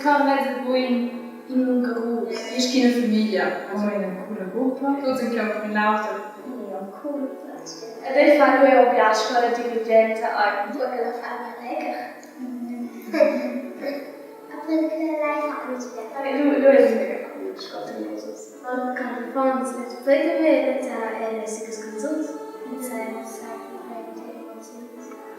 chor lez è bu in in lungaruss. Gest ch'ina famiglia. Also ina coola gruppa. Tuts in cheu cun l'auter. Cool. Ed ei fa lu era bia scola dirigenta. Co che la fa legher. Lu lu ei mega cool sco Jesus. Cant era canzuns.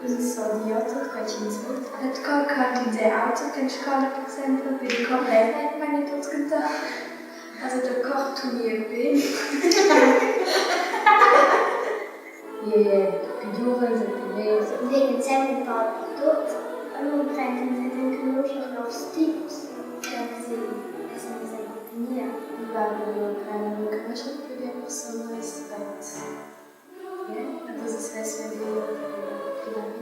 Ins sa dir tut quei ch'ins vul. Et co cant'ins era auter ch'en scola per exempel, per il chor levan ei tuts cantar. Also da chor tuni jeu bein. Ie pli giuvens e pli vegls. Vegn ensemen in pau per tut. Lu prendin ins enconuscher novs tips. Quasi essan nus en cumpignia. Va lu prender enconuscher pli bia persunas et yeah, das ist svess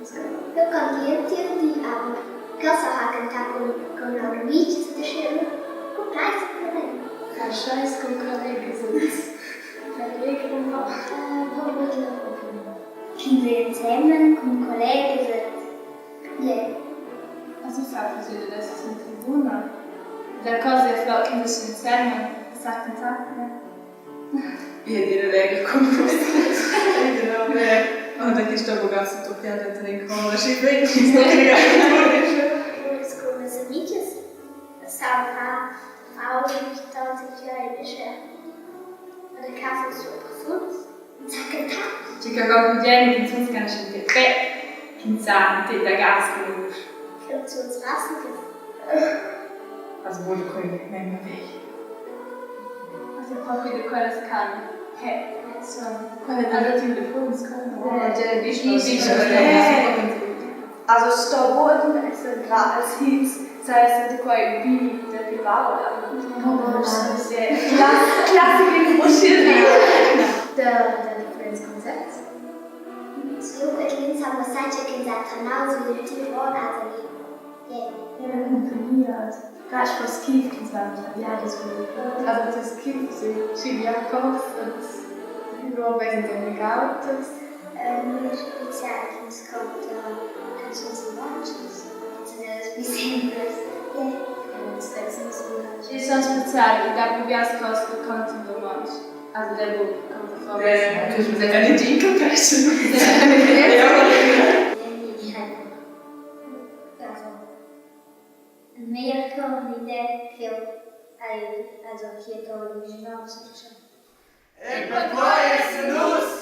Eu cant l'entir di, aber casa ha cantà cun cun lur amitgs da sch'eu cun plai simplamaing. Faschais cun collegas et allegher un po. Chi vegn ensemen cun collegas ed yeah. Also fa piacere da esser in tribuna. La cosa è flot ch'ins es ensemen e sa cantar. Io dir allegher cun vus. Da questa buca suttopiada tener con schi bein ch'ins po crear. Cun las amigas salvar da casa sur persunas sa cantar. Tgi che va gugent canzuns can il pe ch'ins sa metter da gas cun la vusch. Canzuns rassigas. Also wurde quei memia vegl. Also propi da quellas can he son. Quella da telefons. Also sto buc esser grad als hits, sei es da quei bi da pli baul, aber Klassiker Da da differents concepts. Jeu e Lin san mussar tgei ch'ins ha trenau sil Tirol also yeah. Era cumpignia gleich was schif ch'ins va da viadis Also das Kind schi bia cors et lur vegn delegaus. Spezial ch'ins conta canzuns romontschas, canzuns pli semplas. Il son special il dà pli biars cors che contan romontsch. Also der buc conta forsa. Eine Jingle Passion. Also il meglier chor l'idea ch'jeu hai also quietau vischnaunca. E perquai essan nus.